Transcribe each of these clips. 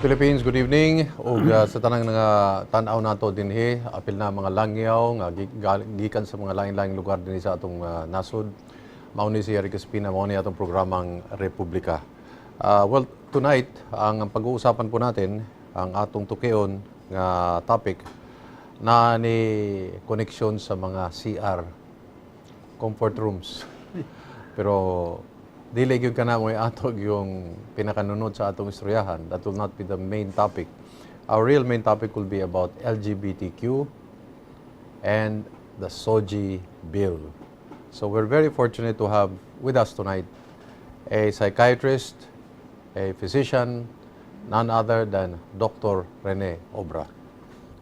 Philippines, good evening. Ug sa tanang nga tan-aw nato dinhi, apil na mga langyaw nga gikan sa mga lain-laing lugar dinhi sa atong nasod. Mao ni si Eric Espina, mao ni atong programang Republika. Well, tonight ang pag-uusapan po natin, ang atong tukion nga topic na ni koneksyon sa mga CR, comfort rooms. Pero dili gyud kana mo atog yung pinakanunod sa atong istoryahan. That will not be the main topic. Our real main topic will be about LGBTQ and the SOGIE Bill. So we're very fortunate to have with us tonight a psychiatrist, a physician, none other than Dr. Rene Obra.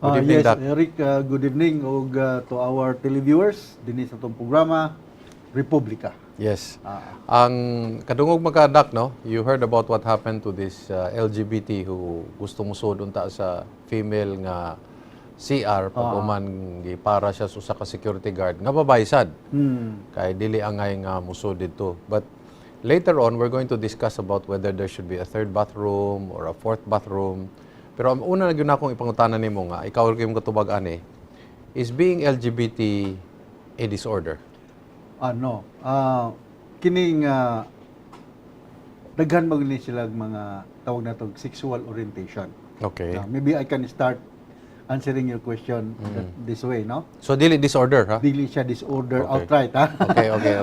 Good evening, Yes, Doc. Eric, good evening ug to our televiewers dinhi sa atong programa Republika. Yes. Ah. Ang kadungog mga Doc, no? You heard about what happened to this LGBT who gusto musud unta sa female nga CR, pag-uman gipara siya sa usa ka security guard nga babae sad. Kay dili angay nga musud didto. But later on, we're going to discuss about whether there should be a third bathroom or a fourth bathroom. Pero ang una na gyud akong ipangutana nimo nga ikaw kay mong katubag ani is, being LGBT a disorder? Ano, kining daghan man ni sila mga tawag nato sexual orientation. Maybe I can start answering your question this way, no? So dili disorder, ha? Dili siya disorder outright, ha?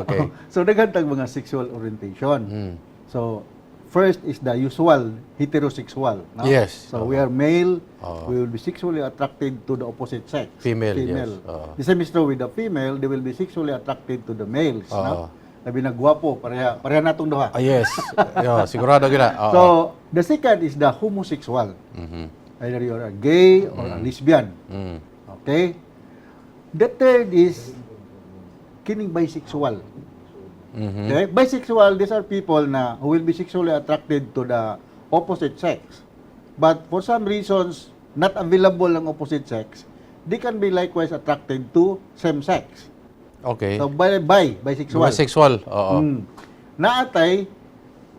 Okay. So daghan tag mga sexual orientation. So first is the usual heterosexual, no? Yes. So we are male, Oo. We will be sexually attracted to the opposite sex. Female, yes. Female. Oo. The same is true with the female, they will be sexually attracted to the males, Oo. No? Labi na gwapo, pareha, pareha natong duha. Ah, yes. Yeah, sigurado gina. Oo. So, the second is the homosexual. Either you are a gay or a lesbian. Okay? The third is kining bisexual. Okay? Bisexual, these are people na who will be sexually attracted to the opposite sex. But for some reasons, not available ang opposite sex, they can be likewise attracted to same sex. So, bisexual. Bisexual. Oo. Naatay,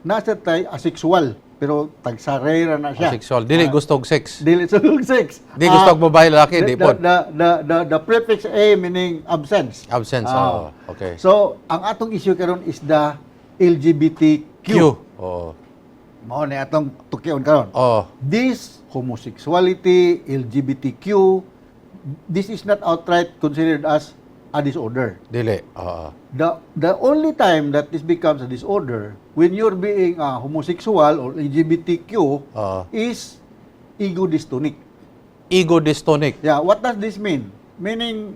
nasa tay asexual, pero tagsarera na siya. Asexual. Dili gusto og sex. Dili sa sex. Di gusto og babae, lalaki, di pod. The prefix A meaning absence. Absence. Ah. Oo. Okay. So, ang atong issue karon is the LGBTQ. Q. Oo. Mao ni atong tukion karon. Oo. This homosexuality, LGBTQ, this is not outright considered as a disorder. Dili. Oo. The only time that this becomes a disorder, when you're being a homosexual or LGBTQ, Oo. Is ego dystonic. Ego dystonic. Yeah, what does this mean? Meaning,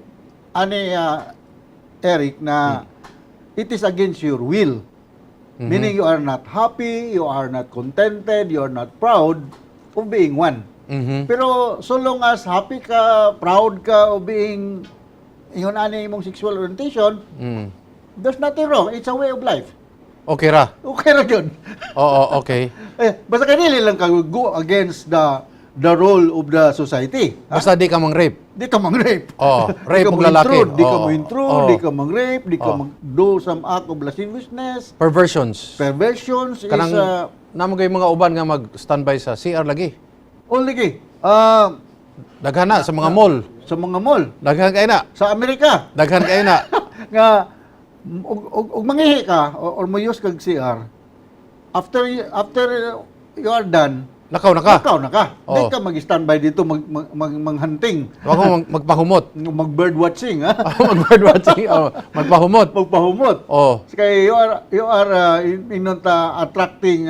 ani Eric, na it is against your will. Meaning you are not happy, you are not contented, you are not proud of being one. Pero so long as happy ka, proud ka of being ingon ani imong sexual orientation, there's nothing wrong. It's a way of life. Okay ra. Okay ra yun. Oo, okay. Eh, basta kanili lang ka go against the role of the society. Ha? Basta di ka mang rape. Di ka mang-rape. Oo, Di rape ka og lalaki. mo-intrude, di ka mo-intrude, di ka mang-rape, di ka mag-do some act of lasciviousness, Perversions. Perversions is Kanang namo kay mga uban nga mag-standby sa CR lagi. Only kay Daghan na sa mga mall. Sa mga mall. Daghan kay na. Sa Amerika. Daghan kay na. Nga og mangihi ka or mo-use kag CR, after you are done, Lakaw na ka. lakaw na ka. Di Oo. ka mag-standby dito mag manghunting. Wa ko magpahumot. Mag bird watching, ha? Mag bird watching. Oh, magpahumot. Magpahumot. Oh. Kay you are inunta attracting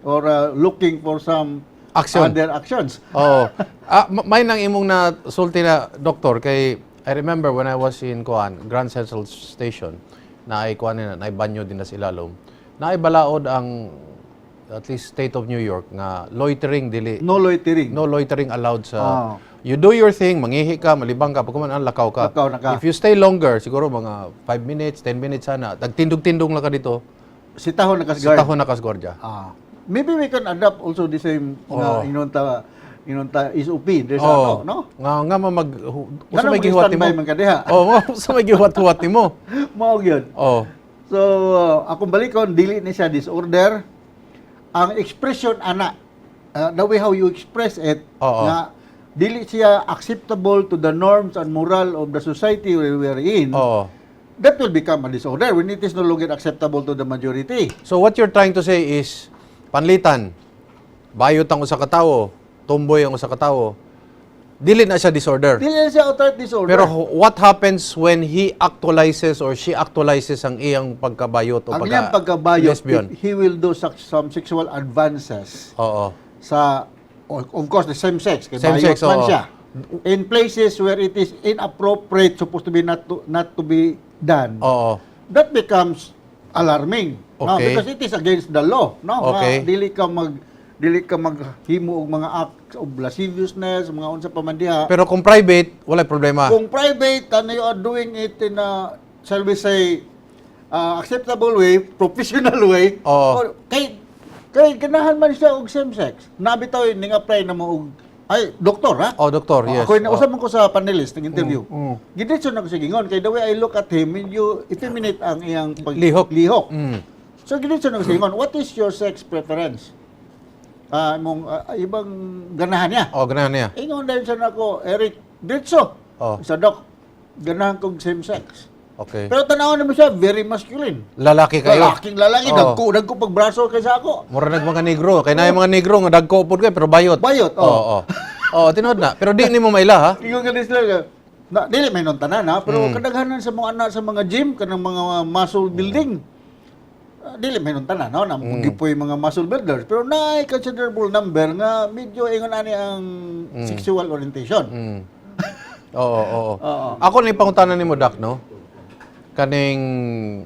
or looking for some Action. Other actions. Oh. Ah, may nang imong na sulti na, doktor, kay I remember when I was in kuan, Grand Central Station, na ay kuan na naay banyo din na sa ilalom. Naay balaod ang at least State of New York nga loitering dili No loitering. No loitering allowed sa Ah. You do your thing, mangihi ka, malibang ka, pag kuman lakaw ka. Lakaw na ka. If you stay longer, siguro mga 5 minutes, 10 minutes sana, tagtindog-tindog lang ka dito, Sitahon na sa kas guard. tahon na kas gwardiya. Ah. Maybe we can adapt also the same nga inunta SOP. There's Oh, ano, no? Nga ma mag usa Ngano may gihuwat nimo. mag-standby man ka diha? Oh, nga usa may gihuwat-huwat nimo. Mao gyud. Oh. So, akong balikon, dili ni siya disorder. Ang expression ana the way how you express it, nga dili siya acceptable to the norms and moral of the society we are in, that will become a disorder when it is no longer acceptable to the majority. So what you're trying to say is, panlitan, bayot ang usa ka tawo, tomboy ang usa ka tawo, dili na siya disorder. Dili na siya outright disorder. Pero what happens when he actualizes or she actualizes ang iyang pagkabayot o Ang pagka iyang pagkabayot, lesbian? If he will do such, some sexual advances sa, of course, the same sex, kay Same bayot sex, man oo. siya. In places where it is inappropriate, supposed to be not to be done, that becomes alarming, no? Because it is against the law, no? Nga dili ka maghimo og mga acts of lasciviousness, mga unsa pa man diha. Pero kung private, wala problema. Kung private and you are doing it in a, shall we say, acceptable way, professional way, or, kay ganahan man siya og same sex. Naa bitaw ning apply na mo og, ay, doktor ha. Oh, doktor, Oh, yes. ako nausap man ko sa panelist ng interview. Gidiretso na ko sa gingon kay the way I look at him, medyo effeminate ang iyang pag Lihok. Lihok. So gidiretso na ko sa gingon, "What is your sex preference?" Imong ibang ganahan niya. Oh, ganahan niya. Ingon dahil siya nako, Eric, diretso. Sa doc, ganahan kong same sex. Pero tanawon naman siya, very masculine. Lalaki kayo. Lalaking lalaki, dagko, dagko pagbraso kaysa ako. Mura nag mga negro. Kay na yung mga negro nga dagko pod kay pero bayot. Bayot, oh. Oo. Oo, tinuod na. Pero di nimo maila ha. Ingon ka sila, na, dili may nun tanan ha, pero kadaghanan sa mga anak sa mga gym, kanang mga muscle building, dili may nun tanan, no? Na gipoy mga muscle builders, pero naay considerable number nga medyo ingon ani ang sexual orientation. Oo. Oo. Ako ni pangutana nimo, Doc, no? Kaning,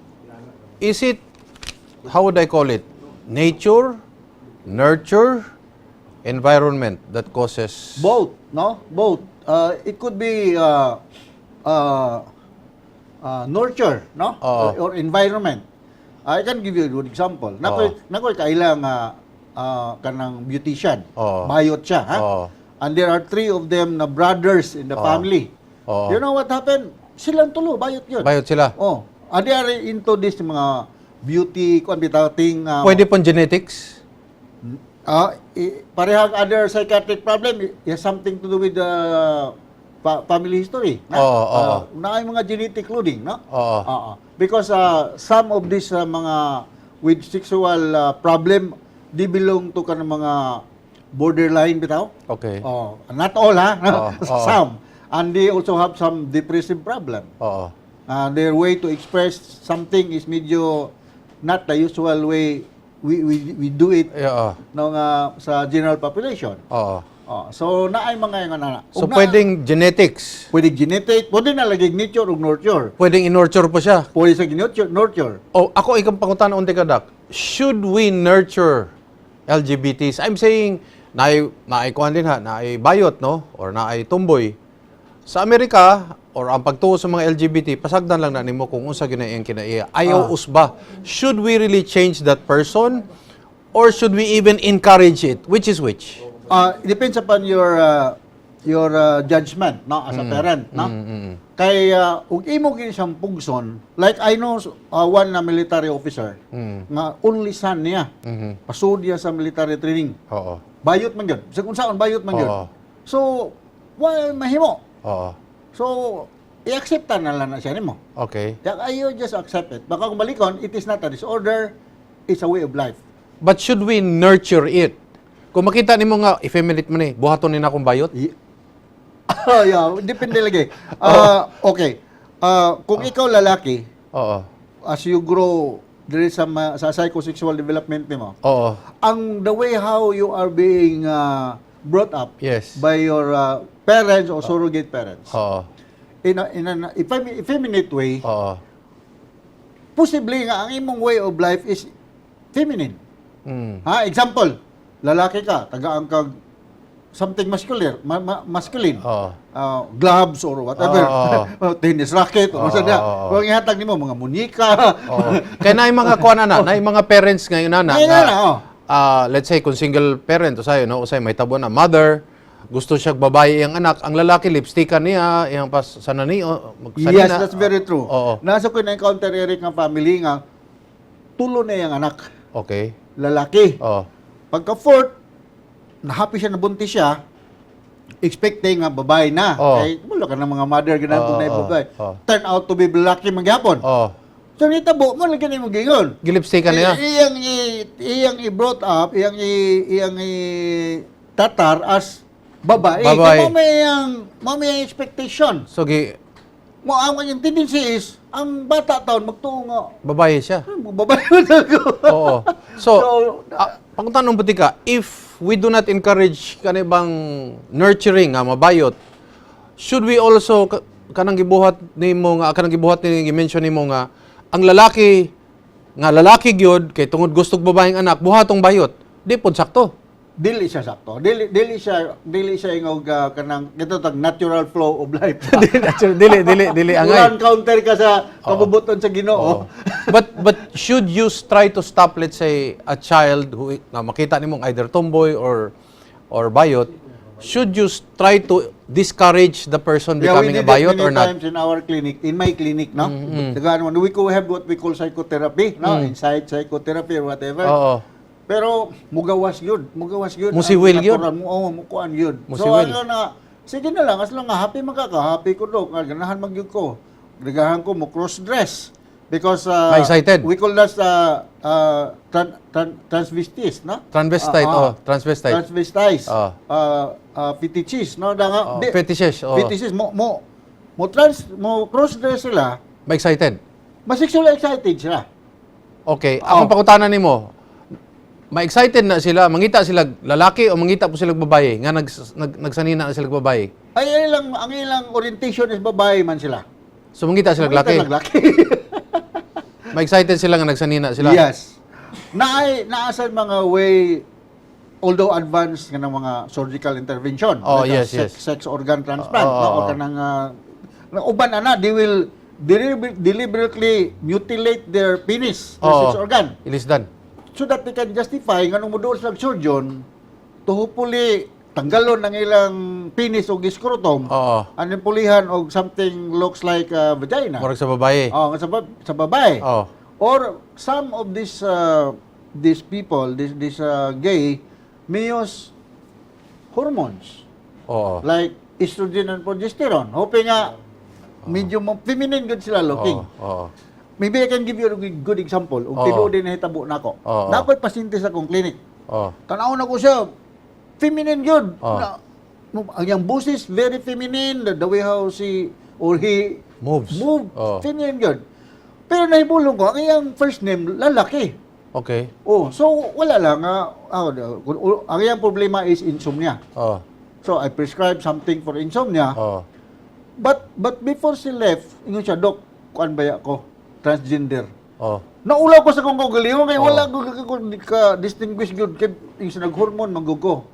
is it, how would I call it? Nature, nurture, environment that causes Both, no? Both. It could be nurture, no? Oo. Or environment. I can give you a good example. Nakoy, nakoy kaila nga kanang beautician. Bayot siya, ha? Oo. And there are three of them na brothers in the family. Oo. You know what happened? Silang tulo, bayot yun. Bayot sila. Oh. And they are into this mga beauty, kuan bitaw ting Pwede pong genetics? Parehang other psychiatric problem, it has something to do with the family history, na? Oo, oo. Naay mga genetic loading, no? Oo. Oo. Because some of these mga with sexual problem, di belong to kanang mga borderline bitaw. Oh, not all ha. Oo, oo. Some. And they also have some depressive problem. Their way to express something is medyo not the usual way we do it no nga sa general population. Oh, so naay mga ingon ana. So Ug pwedeng genetics. Pwede genetic, pwede na lagi nature ug nurture. Pwedeng i-nurture po siya. Pwede sa nurture, nurture. Oh, ako ikang pangutana unti ka, Doc. Should we nurture LGBTs? I'm saying naay naay kuan din ha, naay bayot, no, or naay tomboy. Sa Amerika or ang pagtuo sa mga LGBT, pasagdan lang na nimo kung unsa gyud na iyang kinaiya. Ayaw usba. Should we really change that person or should we even encourage it? Which is which? It depends upon your judgment, no, as a parent, no? Kay ug imo gini siyang pugson, like I know one na military officer nga only son niya. Pasud niya sa military training. Bayot man gyud. Bisag unsaon bayot man gyud. So, why mahimo? So, i-accept na lang na siya nimo. Ya, you just accept it. Baka kung balikon, it is not a disorder, it's a way of life. But should we nurture it? Kung makita nimo nga effeminate man ni, buhaton ni na akong bayot. Oh, yeah, depende lagi. Okay. Kung ikaw lalaki, as you grow diri sa psychosexual development nimo, ang the way how you are being brought up by your parents or surrogate parents in an effeminate way, posible nga ang imong way of life is feminine. Ha, example, lalaki ka, tagaan kag something masculine, masculine. Gloves or whatever. Tennis racket or sa Kung ihatag nimo mga munyika. Oo. Kaya naay mga kuan ana, naay mga parents ngayon ana Ngayon nga, ana, oh. Let's say kung single parent usay, no, usay may tabo na mother, gusto siya babae iyang anak, ang lalaki lipstickan niya, iyang pas sanani o Yes, that's very true. Nasa ko na-encounter, Eric, nga family nga tulo na iyang anak, lalaki. Pagka fourth, Na-happy siya, nabuntis siya, expecting nga babae na. Kay wala ka ng mga mother ganahan kung na babae. Turn out to be lalaki man gyapon. So nitabo mo lagi nimo giingon. Gilipstick ka niya. Iyang i-brought up, iyang i tatar as babae. Babae. Kaya mo may expectation. So gi Mo ang kanyang tendency is ang bata taon magtuo nga babae siya. "Babae man ako." Oo. So, So, pangutan-on buti ka, if we do not encourage kani bang nurturing nga mabayot, should we also kanang gibuhat nimo nga kanang gibuhat ni gi-mention nimo nga ang lalaki nga lalaki gyud kay tungod gustog babaeng anak buhatong bayot, di pod sakto? Dili siya sakto. Dili siya ingog kanang ito tag natural flow of life. Dili dili dili angay. Walang counter ka sa kabubuton sa Ginoo. Oo. But should you try to stop, let's say, a child who nga makita nimong either tomboy or bayot, should you try to discourage the person Yeah, we becoming a did it bayot many or not? times in our clinic, in my clinic, no? Tagaan mo, we could have what we call psychotherapy, no? Insight psychotherapy or whatever. Pero mugawas yun, mugawas yun. Musiwil Ang yun. natural mo, oh, mukuan yun. So Musiwil. ano na, sige na lang, as long nga happy man ka, happy ko do, nga ganahan man gyud ko. Ganahan ko mo cross dress because Ma-excited. we call that transvestis, no? Transvestite, Ah. oh, transvestite. Transvestites. Fetishes, no? Da nga, Oh, fetishes, oh. Fetishes mo cross dress sila, Ma-excited. mas sexually excited sila. Okay, akong pangutana nimo, ma-excited na sila, mangita sila lalaki o mangita po sila babae nga nagsanina na sila babae? Ay ang ilang orientation is babae man sila. So mangita sila Mangita lalaki. lag laki. Ma-excited sila nga nagsanina sila. Yes. Naay naasan mga way, although advanced nga ng mga surgical intervention, like a sex, sex organ transplant, no, or kanang uban ana, they will deliberately mutilate their penis, their sex organ, Ilisdan. So that they can justify nga nung moduol sa surgeon to hopefully tanggalon ang ilang penis o scrotum and then pulihan og something looks like a vagina. Murag sa babae. Oh, sa babae. Or some of these people, this gay, may use hormones like estrogen and progesterone. Hoping nga medyo feminine good sila looking. Oo. Maybe I can give you a good example. Ug tinuod din nahitabo nako. Nakoy pasyente sa akong clinic. Tanaw na ko siya, feminine gyud. Na, ang iyang boses very feminine, the way how she or he Moves. move, feminine gyud. Pero nahibulong ko, ang iyang first name, lalaki. Oh, so wala lang. Ang iyang problema is insomnia. So I prescribe something for insomnia. But before she left, ingon siya, "Doc, kuan baya ko, transgender?" Naulaw ko sa kong kaugalingon kay wala ko ka distinguish gyud kay yung sa nag-hormone man gud ko.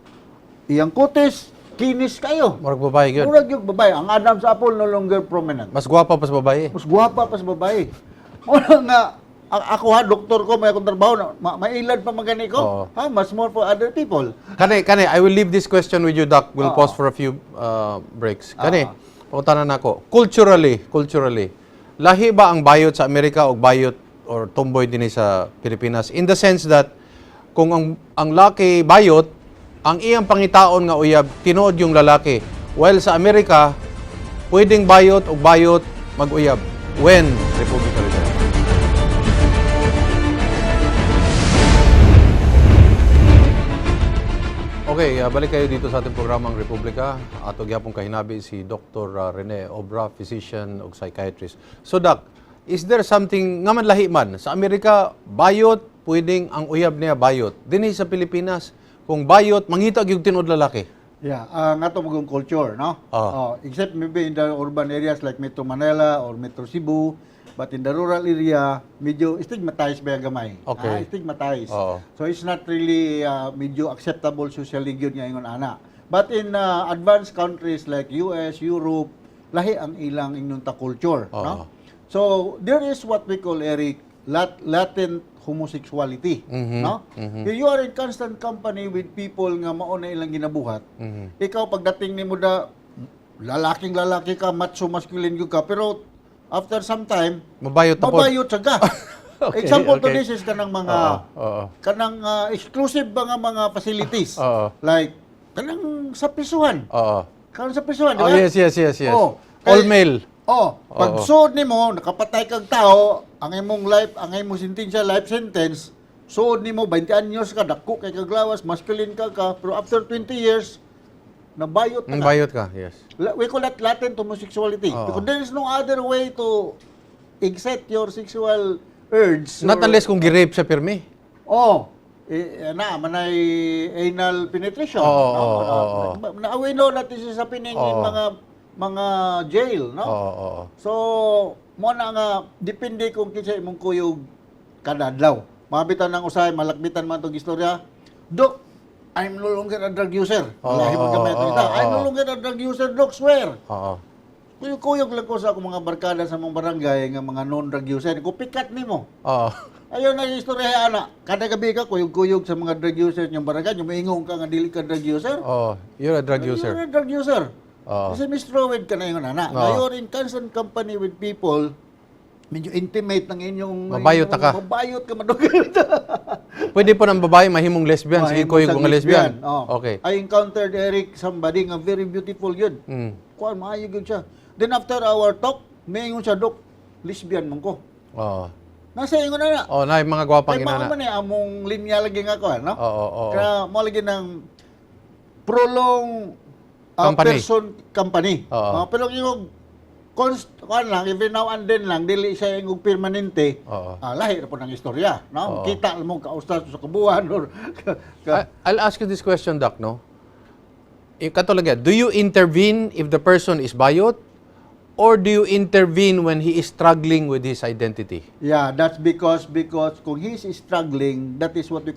Iyang kutis, kinis kayo. Murag babae gyud. Murag yung babae. Ang Adam's apple no longer prominent. Mas gwapa pa sa babae. Mas gwapa pa sa babae. Wala nga, ako ha, doktor ko, may akong trabaho, na, mailad pa magani ko. Ha, mas more for other people. Kani, kani, I will leave this question with you, Doc. We'll pause for a few breaks. Kani, pangutana nako. Culturally, lahi ba ang bayot sa Amerika o bayot or tomboy din sa Pilipinas? In the sense that, kung ang laki bayot, ang iyang pangitaon nga uyab, tinuod yung lalaki. While sa Amerika, pwedeng bayot o bayot mag-uyab. When Republika returns. Okay, balik kayo dito sa ating programang Republika. Ato gyapon kahinabi si Dr. Rene Obra, physician ug psychiatrist. So Doc, is there something nga man lahi man sa Amerika bayot pwedeng ang uyab niya bayot? Dinhi sa Pilipinas, kung bayot mangita gyud tinuod lalaki. Yeah, ang ato magong culture, no? Ah. Oh, except maybe in the urban areas like Metro Manila or Metro Cebu, but in the rural area, medyo stigmatized ba gamay? Ah, stigmatized. So it's not really medyo acceptable socially gyud nga ingon ana. But in advanced countries like US, Europe, lahi ang ilang inyong ta culture, no? So there is what we call, Eric, latent homosexuality, no? If you are in constant company with people nga mao na ilang ginabuhat, ikaw pagdating nimo da lalaking lalaki ka, macho masculine gyud ka, pero after some time Mabayot na pod. mabayot sa ka. Example to this is kanang mga Oo, oo. Kanang exclusive ba nga mga facilities. Oo. Like kanang sa prisuhan. Oo. Kanang sa prisuhan, di Oh, ba? yes. Oh, All male. Oh, pag suod nimo, nakapatay kag tao, ang imong life, ang imong sentensya, life sentence, suod nimo 20 anyos ka, dako kay kag lawas, masculine ka ka, pero after 20 years, nabayot na Ang ka. bayot ka, yes. We call that latent homosexuality. Oo. Because there is no other way to excite your sexual urge. Not unless kung gi-rape siya pirmi. Oh, eh, na manay anal penetration. Oo, no? oo, Na, oo. na, we know that this is happening in mga jail, no? Oo, oo. So, mo na nga depende kung kinsa imong kuyog kada adlaw. Mabitan ng usahay, malakbitan man tong istorya. "Dok, I'm no longer a drug user." Oo, Lahi man gamay oo, ito. "I'm no oo. longer a drug user, Dok, swear." Oo. Kuyog-kuyog lang ko sa akong mga barkada sa mga barangay nga mga non-drug user. Kung pikat nimo. Oo. Ayun na yung istorya ana. Kada gabi ka kuyog-kuyog sa mga drug user yung barangay, yung maingong ka nga dili ka drug user. Oo. You're a drug user. You're a drug user. Oo. Kasi mistrowed ka na yun, ana. Oo. Na you're in constant company with people, medyo intimate ng inyong Mabayot na ka. Mabayot ka madugay. Pwede po ng babae mahimong lesbian. Sige, kuyog mga lesbian. Oh. Okay. I encountered, Eric, somebody nga very beautiful yun. Kuan, maayo gyud siya. Then after our talk, may siya, "Dok, lesbian man ko." Oo. Nasa ingon na na. Oh, na mga gwapang Kay mao inana. man eh, among linya lagi nga ko, no? Oo. Kaya mo lagi ng prolong Company. Person company. Oo. Pero yung const kuan lang, every now and then lang, dili siya yung permanente. Oo. Lahi ra po ng istorya, no? Oo. Kita mo kaustas sa kabuan or ka, I'll ask you this question, Doc, no? Katulad yan, do you intervene if the person is bayot? Or do you intervene when he is struggling with his identity? Yeah, that's because kung he's struggling, that is what we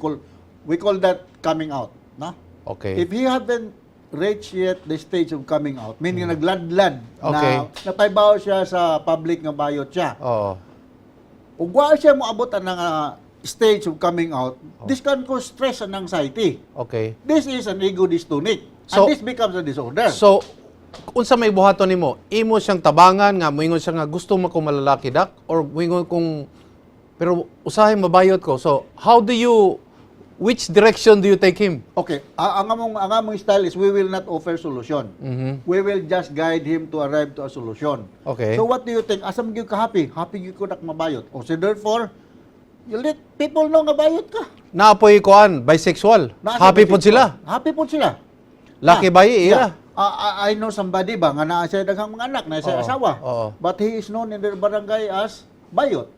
call that coming out, no? Okay. If he haven't reached yet the stage of coming out, meaning nagladlad na napaybaw siya sa public nga bayot siya. Oo. Ug wa siya moabot ang stage of coming out, this can cause stress and anxiety. Okay. This is an ego dystonic. So- And this becomes a disorder. So, unsa may buhaton nimo? Imo siyang tabangan nga moingon siya nga gusto mo kong malalaki, Dak, or moingon kung pero usahay mabayot ko. So, how do you which direction do you take him? Okay, ang among style is we will not offer solution. We will just guide him to arrive to a solution. Okay. So what do you think? Asa man gyud ka happy? Happy gyud ko nak mabayot. O so therefore, you let people know nga bayot ka. Naapoy kuan, bisexual. Naa siya Happy pod bisexual. sila. Happy pod sila. Laki bayi, ira. I know somebody ba nga naa siya daghang mga anak, naa siya asawa. Oo. But he is known in their barangay as bayot.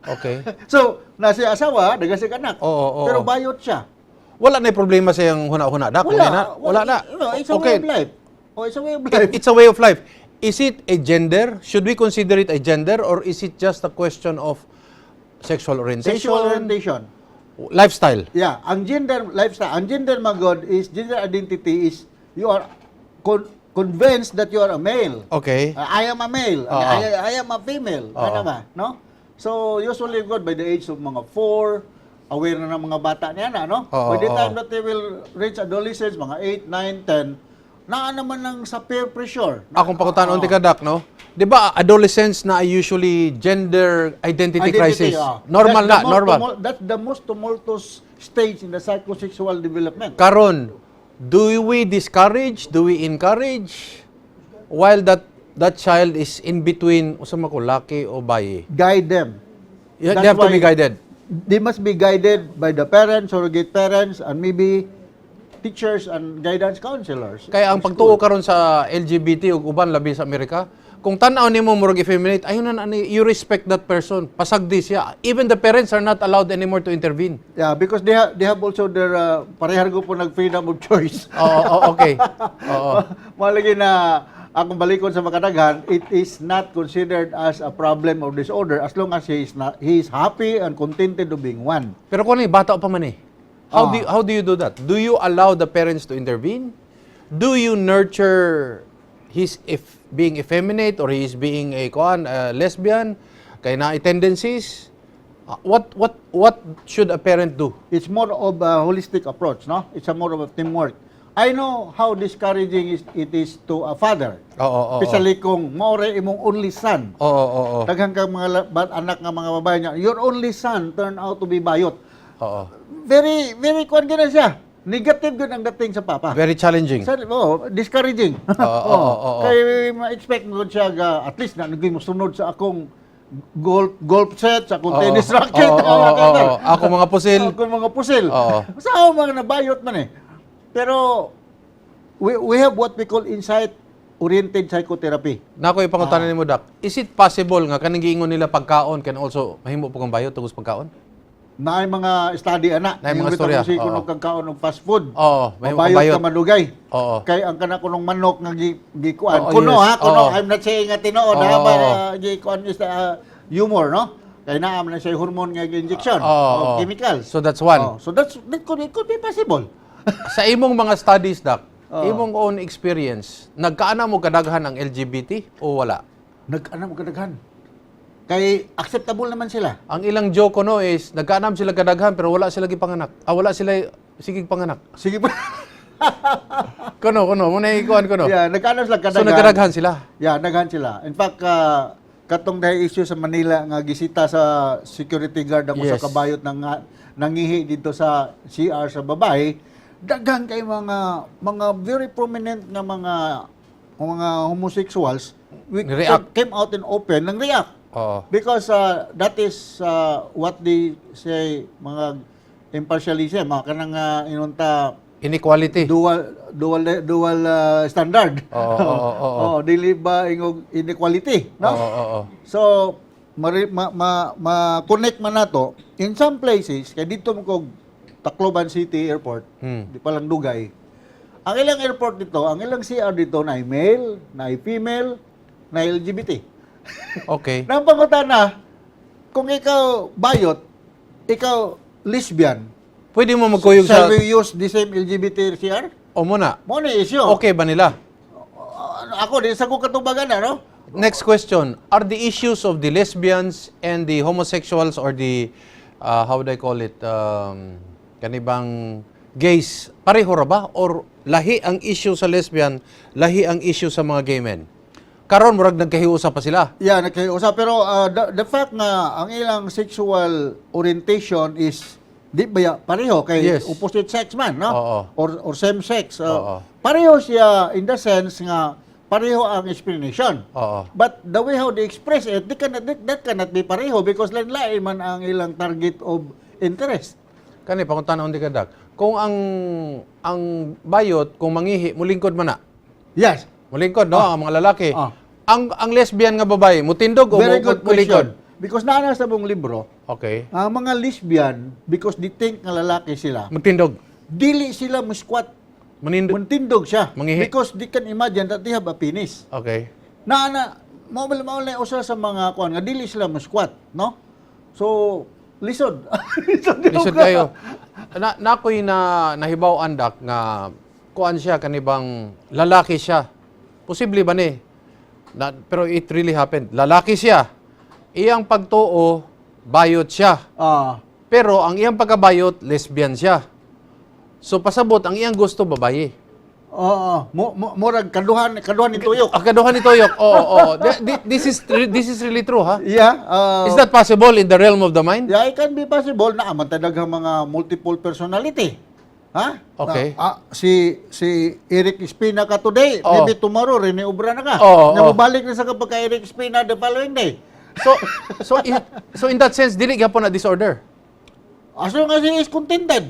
Okay. So, naa siya asawa, daghan siya anak. Oo, oo, Pero oo. bayot siya. Wala na problema sa iyang huna-huna, Dak. Wala. Na. Wala na. No, it's a way of life. Oh, it's a way of life. It's a way of life. Is it a gender? Should we consider it a gender or is it just a question of sexual orientation? Sexual orientation. Lifestyle. Yeah, ang gender lifestyle, ang gender magod is gender identity is you are convinced that you are a male. Okay. I am a male. Oo. I am a female. Oo. Ano ba? No? So, usually good by the age of mga 4, aware na ng mga bata niya na, no? Oo, By the oo. time that they will reach adolescence, mga 8, 9, 10, naa naman ng sa peer pressure. Akong pangutanon ka, Dak, no? Di ba adolescents na usually gender identity crisis? Ah. Normal That's na, the most normal. That's the most tumultuous stage in the psychosexual development. Karon, do we discourage, do we encourage while that child is in between usa man ko laki o bayi? Guide them. They That's have to be why guided. they must be guided by the parents, surrogate parents, and maybe teachers and guidance counselors Kaya ang in school. pagtuo karon sa LGBT ug uban labi sa Amerika, kung tan-aw nimo murag effeminate, ayun na ani, you respect that person. Pasagdi siya. Even the parents are not allowed anymore to intervene. Yeah, because they have also their parehar ko po nag freedom of choice. Oo, okay. Oo. Malagi na akong balikon sa makadaghan, it is not considered as a problem or disorder as long as he is not he is happy and contented of being one. Pero kung ano, eh, bata pa man eh. How do you do that? Do you allow the parents to intervene? Do you nurture his if being effeminate or he is being a kuan, a lesbian kay na tendencies? What should a parent do? It's more of a holistic approach, no? It's a more of a teamwork. I know how discouraging it is to a father. Oo, oo, oo. Especially kung mao ra imong only son. Oo, oo, oo. Daghan kang mga anak nga mga babae niya, your only son turned out to be bayot. Very, very kuan gyud na siya. Negative gyud ang dating sa papa. Very challenging. Sa, oh, discouraging. Oo, oo, oo. Kay ma-expect mo siya ga, at least na naging mosunod sa akong golf golf set, sa akong tennis racket. Oo. Ako mga pusil. Ako mga pusil. Sa ako mga nabayot man eh. Pero we have what we call insight-oriented psychotherapy. Nako ipangutanan nimo, Dak. Is it possible nga kaning giingon nila pagkaon can also mahimo po kang bayot tungod sa pagkaon? Naay mga study ana. Naay mga istorya, Si kuno kang kaon og fast food. Oo, mahimo kang Mabayot bayot. ka madugay. Kay ang kana kunong manok nga gikuan. Kuno ha, kuno. I'm not saying nga tinuod ha, but gikuan is humor, no? Kay naa man na siya hormone nga injection o chemicals. So that's one. Oh, so that could be possible. Sa imong mga studies, Dak, imong own experience, nagkaana mo kadaghan ang LGBT o wala? Nag-ano mo kadaghan. Kay acceptable naman sila. Ang ilang joke no is nagkaanam sila kadaghan pero wala sila gipanganak. Ah, wala sila sigig panganak. Sige pa. Kuno kuno mo na ikuan kuno. Yeah, nag-ano sila kadaghan. So nagkadaghan sila. Yeah, naghan sila. In fact, katong dahil issue sa Manila nga gisita sa security guard ang usa ka bayot nang nangihi dito sa CR sa babae, daghan kay mga very prominent nga mga homosexuals we Ni-react. came out in open nang react. Because that is what they say, mga impartialism, mga kanang inunta Inequality. dual dual dual standard. Oo, oo, oo, Oh, dili ba ingog inequality, no? Oo. So mari, ma, ma, ma-connect man nato in some places kay dito mo kog Tacloban City Airport, di pa lang dugay. Ang ilang airport dito, ang ilang CR dito na male, na female, na LGBT. Nang pangutana, kung ikaw bayot, ikaw lesbian, Pwede mo magkuyog sa shall we use the same LGBT CR? O mo na. Mo ni issue. Okay ba nila? Ako, di sa ko katubagan na, no? Next question. Are the issues of the lesbians and the homosexuals or the how do I call it, kanibang gays, pareho ra ba or lahi ang issue sa lesbian, lahi ang issue sa mga gay men? Karon murag nagkahiusa pa sila. Yeah, nagkahiusa. Pero the fact nga ang ilang sexual orientation is di ba ya, pareho kay opposite sex man, no? Oo. Or same sex. Oo. Pareho siya in the sense nga pareho ang explanation. But the way how they express it, they cannot, that cannot be pareho because lain-lain man ang ilang target of interest. Kani pangutana di ka, Dak. Kung ang bayot kung mangihi mulingkod man na. Mulingkod, no, ang mga lalaki. Ang lesbian nga babae mutindog o Very good mulingkod? question. Because naa sa mong libro, ang mga lesbian, because they think nga lalaki sila, Magtindog. dili sila mo squat. Manindog. Muntindog siya. Mangihi. Because they can imagine that they have a penis. Na na mao na usa sa mga kuan nga dili sila mo squat, no? So lisod. Lisod yung Lisod kayo. Na nakoy na nahibaw andak nga kuan siya, kanibang lalaki siya. Posible ba ni? Na, pero it really happened. Lalaki siya. Iyang pagtuo, bayot siya. Pero ang iyang pagkabayot, lesbian siya. So pasabot, ang iyang gusto babaye. Oo. Murag kaduhan kaduhan ni tuyok. Ang kaduhan ni Toyok. Oo. This is really true, ha? Yeah. Is that possible in the realm of the mind? Yeah, it can be possible na man daghang mga multiple personality. Ha? Okay. Na, si si Eric Espina ka today, maybe tomorrow Rene Obra na ka. Oo, Na oo. mobalik na sa kapag ka Eric Espina the following day. So in that sense, dili gyapon na disorder. As long as he is contented.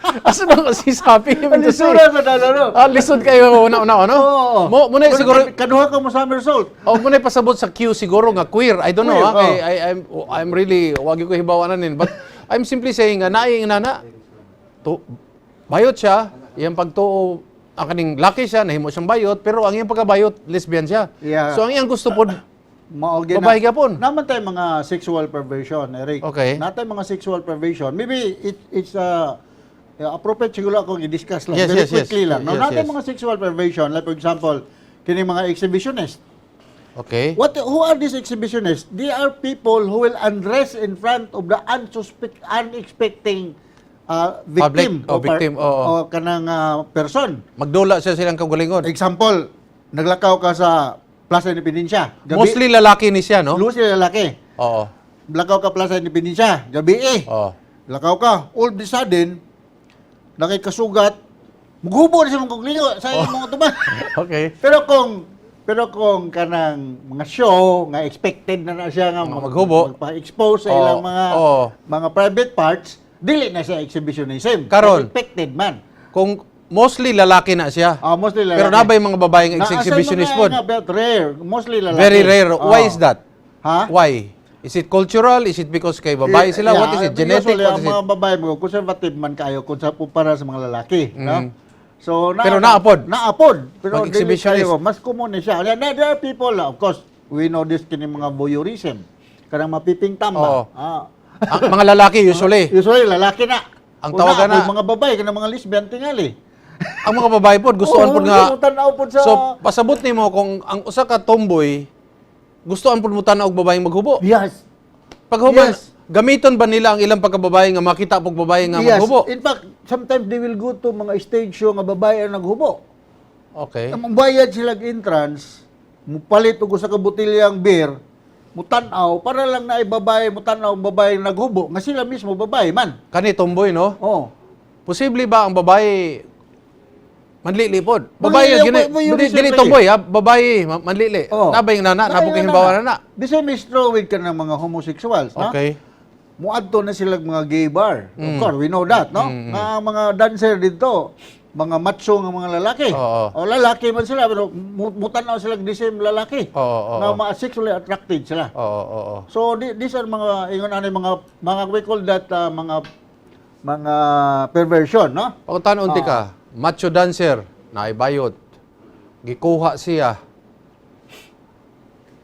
As long as he's happy, I mean to say. Lisura sa dalo, no? Ah, lisod kayo una-una, ano? Oo. Mo na siguro Kaduha ka mo somersault. Oh, mo na pasabot sa Q siguro nga queer. I don't know, Queer, ha. Kay I'm really wag ko hibawanan nin. But I'm simply saying nga naay nana to bayot siya, iyang pagtuo ang kaning laki siya, nahimo siyang bayot, pero ang iyang pagkabayot, lesbian siya. So ang iyang gusto pod Mao gyud na. babae gyapon. Naman tayo mga sexual perversion, Eric. Natay mga sexual perversion. Maybe it's appropriate siguro akong i-discuss lang. Very quickly lang. No? Natay mga sexual perversion, like for example, kini mga exhibitionist. What who are these exhibitionists? They are people who will undress in front of the unexpecting victim. Public, oh, victim, oo. O kanang person. Magdula siya silang kaugalingon. Example, naglakaw ka sa Plaza Independencia. Gabi, Mostly lalaki ni siya, no? Mostly lalaki. Lakaw ka Plaza Independencia, gabi eh. Lakaw ka, all of the sudden, nakikasugat, mughubo na siya mong kaugalingon sa imong atubang. Pero kung kanang mga show nga expected na na siya nga Nga maghubo. Magpa-expose sa ilang mga mga private parts, dili na siya exhibitionism. Karon. Expected man. Kung mostly lalaki na siya. Ah, mostly lalaki. Pero nabay mga babae nga Naa sa exhibitionist mga pod. nga, but rare, mostly lalaki. Very rare. Why is that? Ha? Why? Is it cultural? Is it because kay babae sila? Yeah, What is it? Genetic? usually, What ang is it? mga babae mo, conservative man kayo kung sa kumpara sa mga lalaki, no? So, Pero naapod. Naapod. Pero dili Mag-exhibitionist. kayo, mas common na siya. There, there are people, of course, we know this kini mga voyeurism. Kanang mapiping tamba. Ah. Ang mga lalaki usually. Usually, lalaki na. Ang Kung tawagan naapod na. mga babae, kanang mga lesbian tingali. Ang mga babae pod gustuhan Oo, pod nga. gusto tanaw pod sa So pasabot nimo kung ang usa ka tomboy gustuhan pod mo tan-aw og babaeng maghubo. Paghuman, gamiton ba nila ang ilang pagkababae nga makita pog babae nga maghubo? In fact, sometimes they will go to mga stage show nga babae ang naghubo. Ang bayad sila entrance, mupalit og usa ka botilyang beer, mutan-aw para lang na babae, mutan-aw ang babae naghubo, nga sila mismo babae man. Kani tomboy, no? Oh. Posible ba ang babae manlili pod? Babae Manlili, gini, voyeurism dili lagi. tomboy ha, babae manlili. Oh. Nabay nana, nabog Naa, himbawa na na. The same is true with kanang mga homosexuals, no? Okay. Muadto na sila mga gay bar. Of course, we know that, no? Nga ang mga dancer dito, mga macho nga mga lalaki. O lalaki man sila pero mutan-aw sila the same lalaki. Oo, oo, Nga oo. ma sexually attracted sila. Oo, oo, oo. So these are mga ingon ani mga we call that mga perversion, no? Pagkutan unti ka, macho dancer, naibayot. Gikuha siya.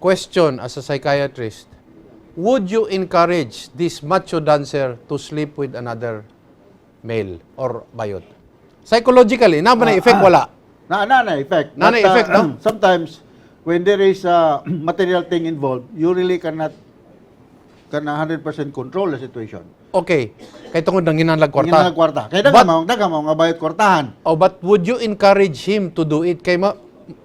Question as a psychiatrist, would you encourage this macho dancer to sleep with another male or bayot? Psychologically, na ba na effect wala? Na effect. Na na But, effect, no? Sometimes when there is a material thing involved, you really cannot kana 100% control the situation. Okay. Kay tungod ng ginanlag Kwarta. kwarta. Kwarta. Kaya daga mo nga bayot kwartahan. Oh, but would you encourage him to do it? Kay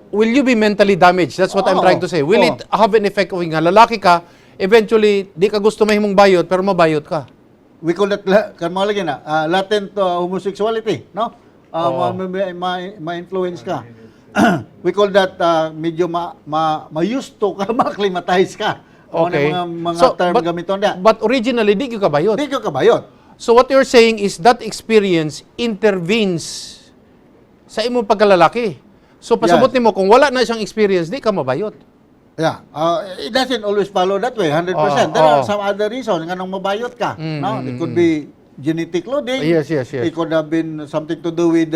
will you be mentally damaged? That's what I'm Oo. trying to say. Will Oo. it have an effect kung nga lalaki ka, eventually di ka gusto mahimong bayot pero mabayot ka? We call that kan mga lagi na latent homosexuality, no? Ma-influence ka. We call that medyo ma-used to ka, ma-acclimatize ka. Mao na mga term gamiton da. But originally, di gyud ka bayot. Di ka kabayot. So what you're saying is that experience intervenes sa imong pagkalalaki. So pasabot nimo kung wala na siyang experience, di ka mabayot. Yeah. It doesn't always follow that way, 100%. There are some other reasons nga nung mabayot ka. No? It could be genetic loading. Yes. It could have been something to do with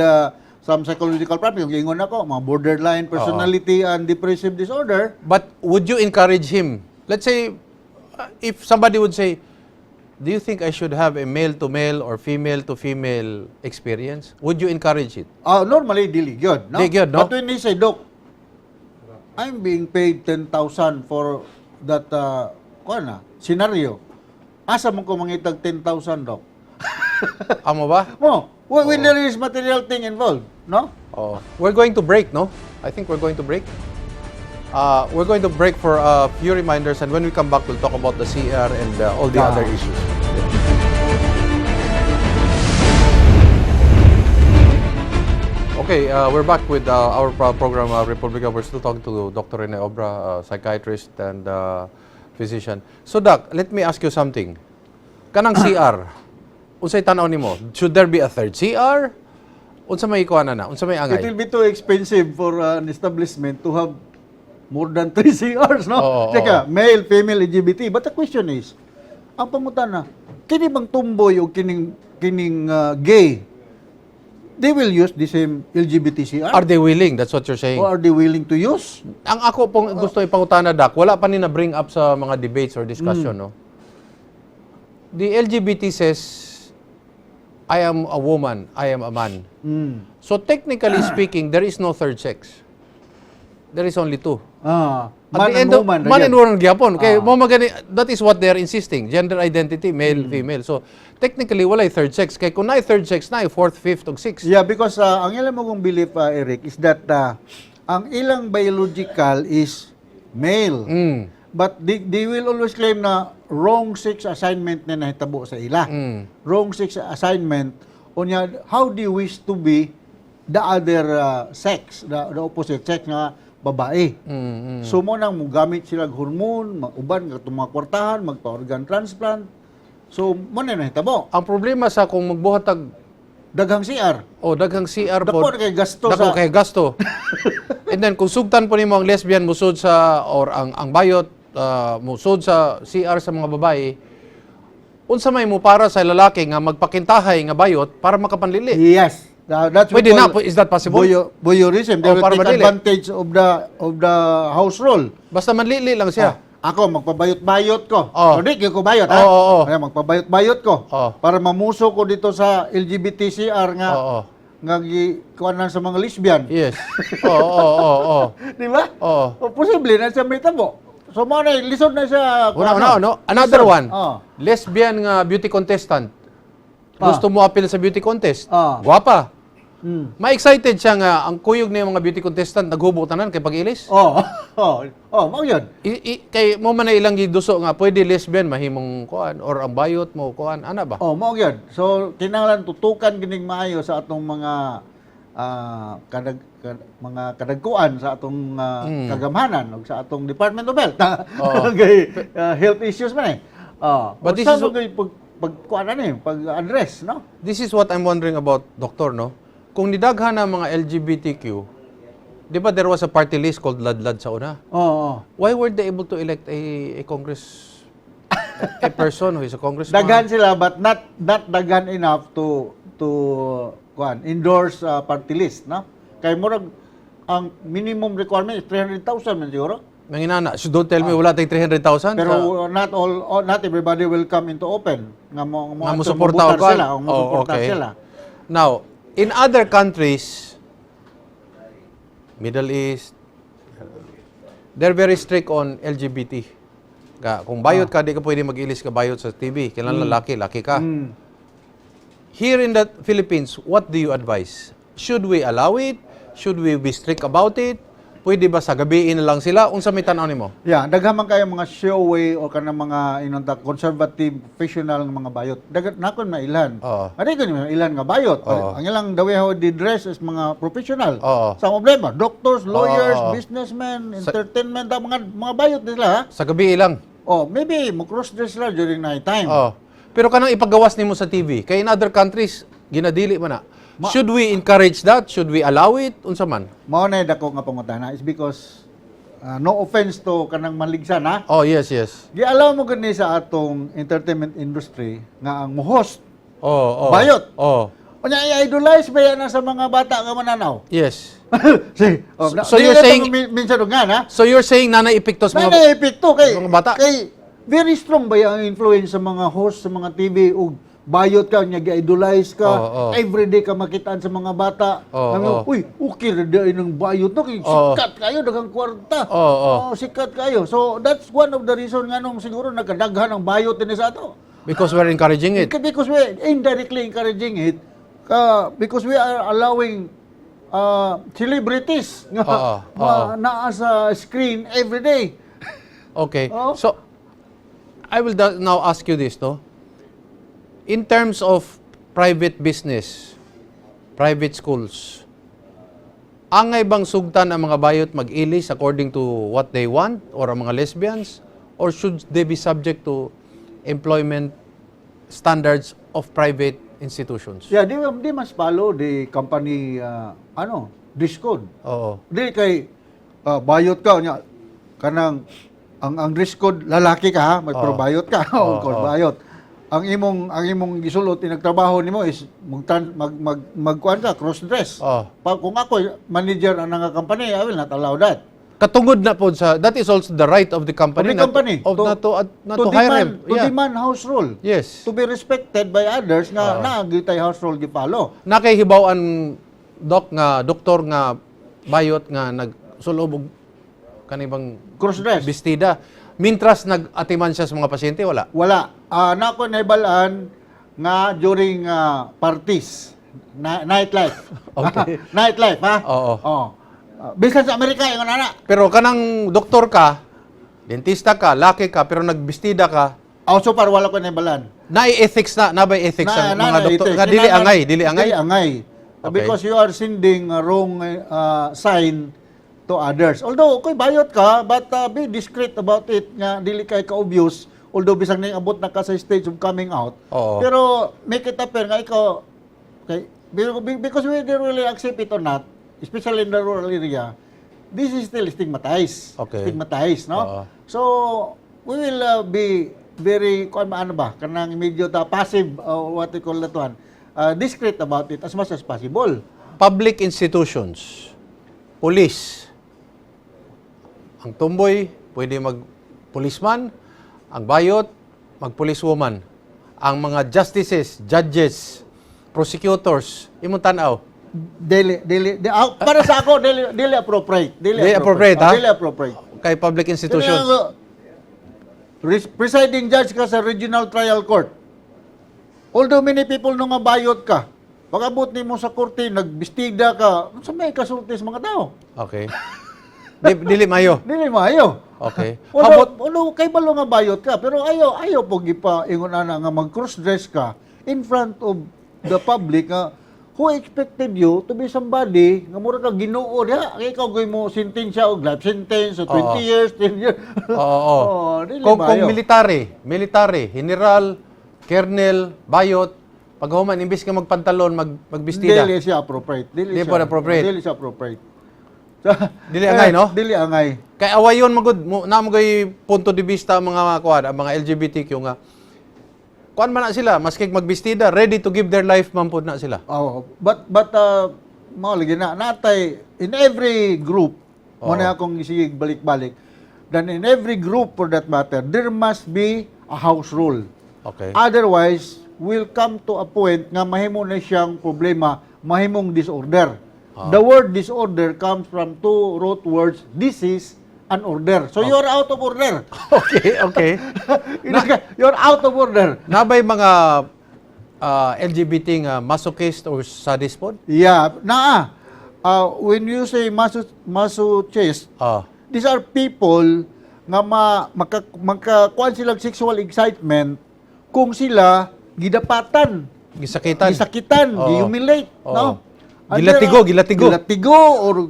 some psychological problem. Yung ingon ako, mga borderline personality and depressive disorder. But would you encourage him? Let's say, if somebody would say, "Do you think I should have a male-to-male or female-to-female experience?" Would you encourage it? Normally, dili gyud, no? Di gyud, no? But when they say, "Doc, I'm being paid 10,000 for that kuan na, scenario." Asa man ko mangitag 10,000, Doc? Amo ba? Mo, when there is material thing involved, no? Oh. We're going to break, no? I think we're going to break. We're going to break for a few reminders, and when we come back, we'll talk about the CR and all the other issues. Okay, we're back with our program, Republika. We're still talking to Dr. Rene Obra, psychiatrist and physician. So, Doc, let me ask you something. Kanang CR, unsay tan-aw nimo? Should there be a third CR? Unsa may ikuana na? Unsa may It angay? will be too expensive for an establishment to have more than 3 CRs, no? Oo, Teka, male, female, LGBT. But the question is, ang pangutana, kini bang tomboy o kining gay, they will use the same LGBT CR? Are they willing? That's what you're saying. Or are they willing to use? Ang ako pong gusto ipangutana, Doc, wala pa ni na-bring up sa mga debates or discussion, no? The LGBT says, "I am a woman, I am a man." So technically speaking, there is no third sex. There is only two. At Man the and end of, woman. Man and woman gyapon. Kay mo magani, that is what they're insisting. Gender identity, male, female. So technically walay third sex. Kay kung naay third sex, naay fourth, fifth ug sixth. Yeah, because ang ilang mong belief, Eric, is that ang ilang biological is male. But they will always claim na wrong sex assignment na nahitabo sa ila. Wrong sex assignment. Unya, how do you wish to be the other sex, the opposite sex nga babae? So mo nang mugamit sila og hormone, uban katong mga kwartahan, magpa-organ transplant. So mo na nahitabo. Ang problema sa kung magbuhat tag Daghang CR. O daghang CR Dako po. na kay gasto Dako sa kay gasto. And then kung sugtan po nimo ang lesbian musod sa or ang bayot musod sa CR sa mga babae, unsa may mo para sa lalaki nga magpakintahay nga bayot para makapanlili? Yes. That's Pwede we na, call is that possible? voyeurism. They Oh, will para take madili. advantage of the house rule. Basta manlili lang siya. Ah, ako magpabayot-bayot ko. Oh. So, di gyud ko bayot ha. Oo. Kaya magpabayot-bayot ko. Oh. Para mamuso ko dito sa LGBTCR nga Oo. nga gi kuanan sa mga lesbian. Yes. Oo. Di ba? Oo. O, posible na siya may tabo. So mo na lisod na siya. Una, kuan, una, no? Another Lisod. one. Oh. Lesbian nga beauty contestant. Gusto mo appeal sa beauty contest. Guwapa. Ma-excited siya nga ang kuyog niya mga beauty contestant naghubo tanan kay pag-ilis. Oh, mao yun. Kay mo man na ilang giduso nga pwede lesbian mahimong kuan or ang bayot mo kuan ana ba? Oh, mao gyud. So kinahanglan tutukan gining maayo sa atong mga mga kadagkuan sa atong kagamhanan ug sa atong Department of Health. Kay health issues man eh. Oh, But this unsa is mo gyud pag pag kuan ani, pag address, no? This is what I'm wondering about, doctor, no? Kung nidaghan ang mga LGBTQ, di ba there was a party list called Ladlad sa una? Oo. Why were they able to elect a congress a person who is a congressman? Daghan sila but not daghan enough to kuan endorse party list, no? Kay murag ang minimum requirement is 300,000 man siguro. Manginana, so don't tell me wala tayong 300,000 Pero sa not all, not everybody will come into open nga mo nga mo musuporta mubutar og kuan. sila o Oh, musuporta okay. sila. Now, in other countries, Middle East, they're very strict on LGBT. Ka, kung bayot ka, di ka pwede mag-ilis ka bayot sa TV. Kailangan lalaki, laki ka. Here in the Philippines, what do you advise? Should we allow it? Should we be strict about it? Pwede ba sa gabiin na lang sila? Unsa may tan-aw nimo? Yeah, daghan man kayo mga showway o kanang mga inonta conservative professional nga mga bayot. Daghan nakon mailhan. Adi ko ni ilan nga bayot. Oo. Ang ilang the way how they dress is mga professional. Oo. Sa problema, doctors, lawyers, Oo. businessmen, entertainment, ang mga bayot nila ha. Sa gabi lang. Oh, maybe mo cross dress sila during night time. Oh. Pero kanang ipagawas nimo sa TV, kay in other countries ginadili man na. Should we encourage that? Should we allow it? Unsa man? Mao na dako nga pangutana is because no offense to kanang maligsan ha. Oh, yes. Gi-allow mo gani sa atong entertainment industry nga ang mo-host Oh. bayot. Oh. Unya i-idolize ba yan na sa mga bata nga mananaw? Yes. Si, oh, So you're dili na saying- to minsan nga na. So you're saying nanay epekto sa mga Mga epekto kay mga bata? Kay very strong ba ang influence sa mga host sa mga TV ug bayot ka nya gi-idolize ka, Oo. everyday ka makitaan sa mga bata. Oo, Nga, oo. "Uy, okay ra diay ng bayot no kay Oo. sikat kayo, daghang kwarta." Oo. Oh, sikat kayo. So that's one of the reason nganong siguro nagkadaghan ang bayot dinhi sa ato. Because we're encouraging it. Because we indirectly encouraging it because we are allowing celebrities nga naa sa screen every day. Okay. Oo. So I will now ask you this, no? In terms of private business, private schools, angay bang sugtan ang mga bayot mag-ilis according to what they want or ang mga lesbians, or should they be subject to employment standards of private institutions? Yeah, they must follow the company ano, dress code. Di kay bayot ka nya kanang ang dress code lalaki ka ha, may pero bayot ka, o oh, bayot. Ang imong gisulot tinagtrabaho nimo is mag mag mag magkuan ka, cross dress. Pa, kung ako manager ang nga company, I will not allow that. Katungod na po sa that is also the right of the company Of the company not, of not to hire demand, him. To demand house rule. To be respected by others nga naa gyud tay house rule gi-follow. Nakahibaw-an, doc, nga doktor nga bayot nga nagsulob og Kanibang Cross dress. Bestida. Mintras nag-atiman siya sa mga pasyente, wala? Wala. Na ako nahibalaan nga during parties, na, nightlife. Nightlife, ha? Oo. Oh. Bisan sa Amerika, ingon ana. Pero kanang doktor ka, dentista ka, laki ka, pero nagbistida ka, Oh, so far wala ko nahibalaan. Na ethics na, na ba ethics ang mga doktor? Ethics. Nga dili angay, dili angay. Dili angay. Okay. Because you are sending a wrong sign to others. Although, okay, bayot ka, but be discreet about it nga dili kay ka-obvious. Although, bisag ning abot na ka sa stage of coming out. Pero, make it appear nga ikaw, okay, because whether really accept it or not, especially in the rural area, this is still stigmatized. Stigmatized, no? Oo. So, we will be very, kuan ano ba, kanang medyo ta passive, what we call that one, discreet about it as much as possible. Public institutions, police, ang tomboy, pwede mag-policeman, ang bayot, mag-policewoman. Ang mga justices, judges, prosecutors, imong tan-aw. Dili, dili, di, para sa ako, dili, dili appropriate. Dili, Dili appropriate, ha? Dili appropriate. Kay public institutions. Dili, presiding judge ka sa regional trial court. Although many people no nga bayot ka, pag-abot nimo sa korte, nagbistida ka, unsa may kasulti sa mga tao? Okay. Dili mayo. Dili maayo. Okay. How Although, about although kay balo nga bayot ka, pero ayo ayo po gipa ingon ana nga mag cross dress ka in front of the public nga who expected you to be somebody nga mura ka Ginoo diha, kay ikaw goy mo sentensya og life sentence o 20 years, 10 years. Oo. Oh, dili Kung maayo. military, military, general, colonel, bayot, pag human, imbis ka magpantalon, magbistida. Dili siya appropriate. Dili Dili siya po appropriate. Dili siya appropriate. So, Dili angay, no? Dili angay. Kay awayon magud mo na mo kay punto de vista ang mga kuan, ang mga LGBTQ nga. Kuan man na sila, maski magbistida, ready to give their life man pud na sila. Oh, but mao lagi na natay in every group mo na akong isig balik-balik. Then in every group, for that matter, there must be a house rule. Otherwise, will come to a point nga mahimo na siyang problema, mahimong disorder. The word disorder comes from two root words, disease and order. So you're out of order. You're out of order. Nabay mga LGBT nga masochist or sadist pod? Yeah, naa. When you say masochist, these are people nga makakuan silang sexual excitement kung sila gidapatan, Gisakitan. gisakitan, gihumiliate, no? And Gilatigo, gilatigo. Gilatigo or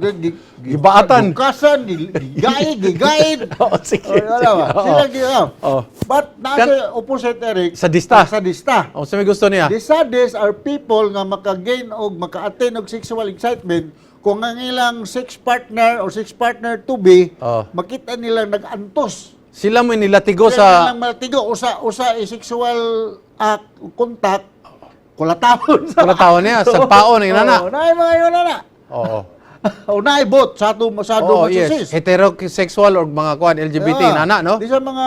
Gibaatan. Gibukasan, gigaid, gigaid. Oo, sige, Oh, wala ba? sige. Oo. Sila But nasa opposite, Eric, Sadista. Sadista. Oh, sa may gusto niya. The sadists are people nga maka-gain og maka-attain og sexual excitement kung ang ilang sex partner or sex partner to be makita nilang nag-antos. Sila mo nilatigo Sila sa nilang malatigo usa usa i sexual act contact, kulatawon sa Kulatawon niya, sagpaon ang inana. Oo, naay mga yun na. O naay bot sa ato sa Oo, yes. masochist. Heterosexual or mga kuan LGBT nana, no? Di sa mga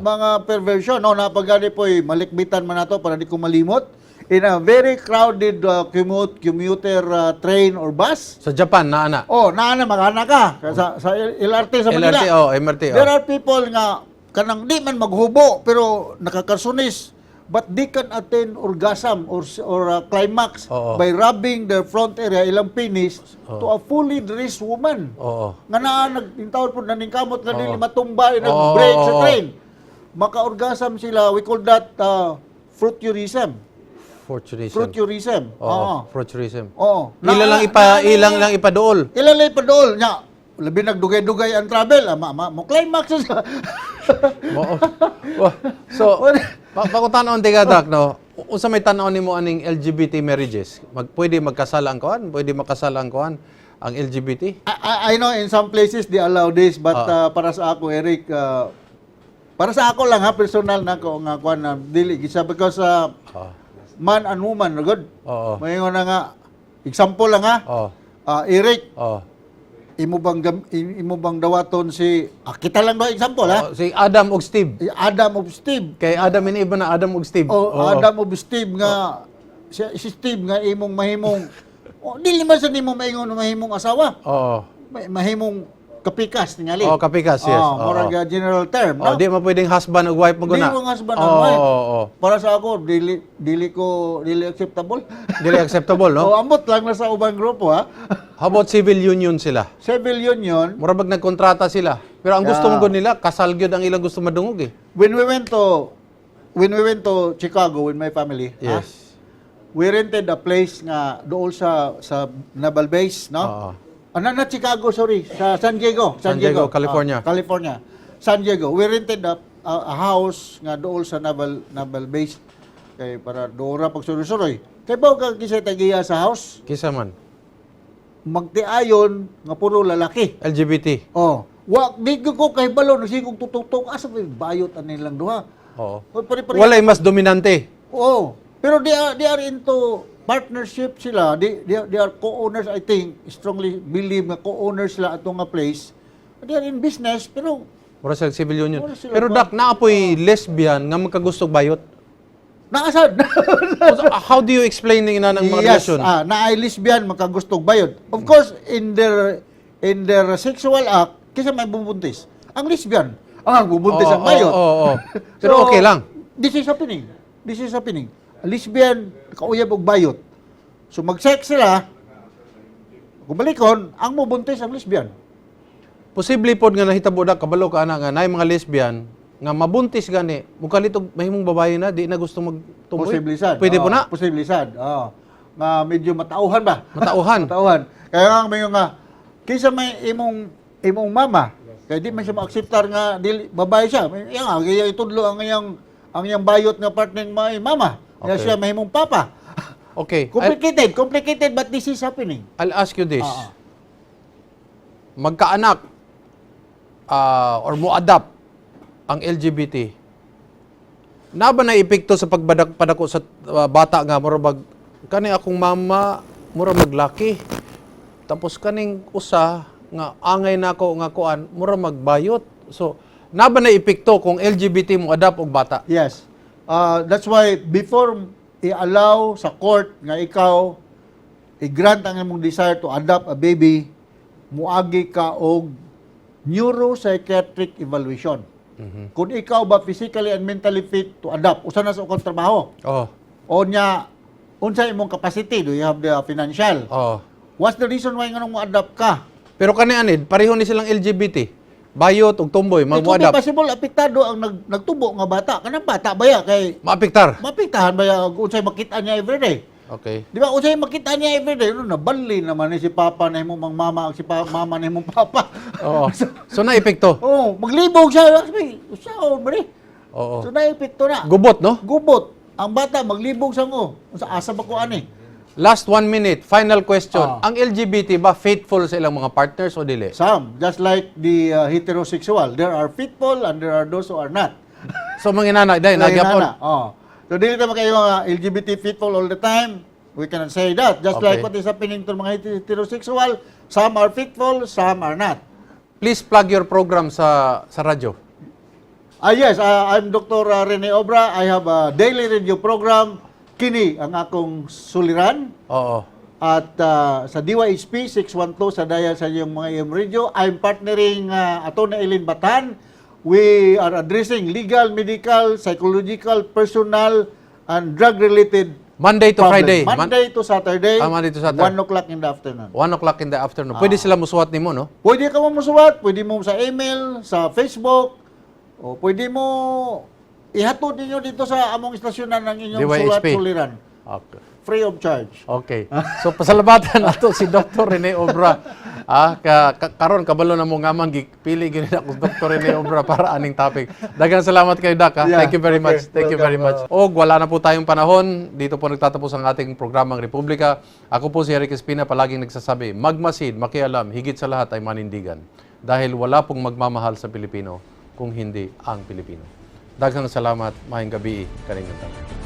mga perversion, no, napagani po malikbitan man nato para di ko malimot. In a very crowded commuter train or bus. Sa Japan na ana. Oh, naa na mga anak ka sa LRT sa Manila. LRT, oh, MRT, oh. There are people nga kanang di man maghubo pero nakakarsunis, but they can attain orgasm or climax by rubbing their front area, ilang penis, to a fully dressed woman. Nga naa nagintawon po naningkamot nga dili matumba, nag-break sa train. Maka-orgasm sila, we call that fruiturism. Fruiturism. Fruiturism. Oo, fruiturism. Ilan lang ipa ilang lang ipaduol. Ilan lang ipaduol nya. Labi nagdugay-dugay ang travel, mo climax siya. Oo. Wah. So, pakutan-on ti Doc, no? Unsa may tan-aw nimo aning LGBT marriages? Pwede magkasal ang kuan? Pwede makasal ang kuan ang LGBT? I know in some places they allow this, but para sa ako, Eric, para sa ako lang ha, personal na ko nga kuan na dili gisa because man and woman good. Maingon na nga example lang ha. Eric, imo bang dawaton si kita lang ba example ha? Oo, si Adam ug Steve. Si Adam of Steve. Kay Adam ini iba na Adam ug Steve. O Adam of Steve nga si Steve nga imong mahimong, oh, dili man sa nimo maingon mahimong asawa. Oo. Mahimong Kapikas tingali. Oh, kapikas, yes. Oh, murag general term, Oh, no? di man pwedeng husband ug wife mo Di guna. mo husband and wife. Oo. Para sa ako, dili dili ko dili acceptable. Dili acceptable, no? Oh, ambot lang na sa ubang grupo, ha. How about civil union sila? Civil union, Mura bag nagkontrata sila. Pero ang gusto mo nila, kasal gyud ang ilang gusto madungog eh. When we went to Chicago with my family, ha, we rented a place nga dool sa Naval Base, no? Oo. Ano na Chicago, sorry, sa San Diego, San Diego, California. Ah, California. San Diego. We rented a house nga dool sa Naval Base kay para dool ra pagsuroy-suroy. Kay ba ka kinsa tagiya sa house? Kinsa man? Magtiayon nga puro lalaki. LGBT. Oh, wa di ko kay balo nasigong tutok asa may bayot ani lang duha. Oo. O, pare-pare. Walay mas dominante. Oo. Pero they are into partnership sila. They are co-owners, I think. Strongly believe nga co-owners sila atong nga place. They are in business, pero Mura sila civil union. Mura sila Pero dak naa poy lesbian nga magkagustog bayot. Naasad. So, how do you explain ning inanang mga Yes, relasyon? ah, naay lesbian magkagustog bayot. Of course, in their sexual act, kinsa may bubuntis? Ang lesbian. Ang bubuntis ang bayot. Oo. Pero okay lang. This is happening. This is happening. A lesbian, kauyab og bayot. So mag-sex sila, kung balikon, ang mubuntis ang lesbian. Posible pod nga nahitabo da, kabalo ka ana nga naay mga lesbian nga mabuntis gani, mukalit og mahimong babae na di na gusto magtumboy. Posible sad. Pwede po Oo, na. Posible sad. Oo. Nga medyo matauhan ba? Matauhan. Matauhan. Kaya nga may nga kinsa may imong imong mama, kaya di man siya maakceptar nga dili babae siya. Iya nga kaya itudlo ang iyang bayot nga partner may mama. Kaya siya mahimong papa. Okay. Complicated, complicated, but this is happening. I'll ask you this. Oo. Magkaanak or mo-adopt ang LGBT, na ba na epekto sa pagbadak padako sa bata nga mura bag kani akong mama mura maglaki, tapos kaning usa nga angay nako nga kuan mura magbayot, so na ba na epekto kung LGBT mo adopt og bata? Yes. That's why before i-allow sa court nga ikaw i-grant ang imong desire to adopt a baby, muagi ka og neuropsychiatric evaluation. Kung ikaw ba physically and mentally fit to adopt, usa na sa ukong trabaho. O nya, unsa imong capacity? Do you have the financial? What's the reason why nganong mo adopt ka? Pero kani anid pareho ni silang LGBT, bayot ug tomboy It could be mag-adopt. possible apektado ang nagtubo nga bata. Kanang bata baya kay Maapektar. maapektahan baya og unsay makita niya everyday. Di ba? Unsay makita niya everyday, no, nabali naman ni si papa na imong mama, si mama na imong papa. Oo, so na epekto. Oh, maglibog siya. Sabi, usaon ba ni? Oo. So naepekto na. Gubot, no? Gubot. Ang bata maglibog sa mo. Unsa asa ba ko ani? Last one minute, final question. Ah. Ang LGBT ba faithful sa ilang mga partners o dili? Some, just like the heterosexual, there are faithful and there are those who are not. So mga inana, day nagyapon. Inana, oh. So dili ta makayo mga LGBT faithful all the time. We cannot say that. Just like what is happening to mga heterosexual, some are faithful, some are not. Please plug your program sa radyo. Ah yes, I'm Dr. Rene Obra. I have a daily radio program. Kini ang akong suliran. At sa DYHP 612 sa daya sa iyong mga AM radio, I'm partnering Atty. Eileen Batan. We are addressing legal, medical, psychological, personal, and drug-related Monday to problem. Friday. Monday to Saturday. Ah, Monday to Saturday. 1 o'clock in the afternoon. 1 o'clock in the afternoon. Pwede sila musuwat nimo, no? Pwede ka mo musuwat, pwede mo sa email, sa Facebook, o pwede mo ihatod ninyo dito sa among istasyonan ng inyong DYHP. sulat suliran. Free of charge. Okay. So pasalamatan nato si Dr. Rene Obra. Ah, karon kabalo na mo nga man gipili gini ako si Dr. Rene Obra para aning topic. Daghang salamat kay Doc, ha. Yeah, Thank you very much. Okay. Thank you very much. Og wala na po tayong panahon. Dito po nagtatapos ang ating programang Republika. Ako po si Eric Espina, palaging nagsasabi, magmasid, makialam, higit sa lahat ay manindigan. Dahil wala pong magmamahal sa Pilipino kung hindi ang Pilipino. Daghang salamat, maayong gabii, kaninyong tanan.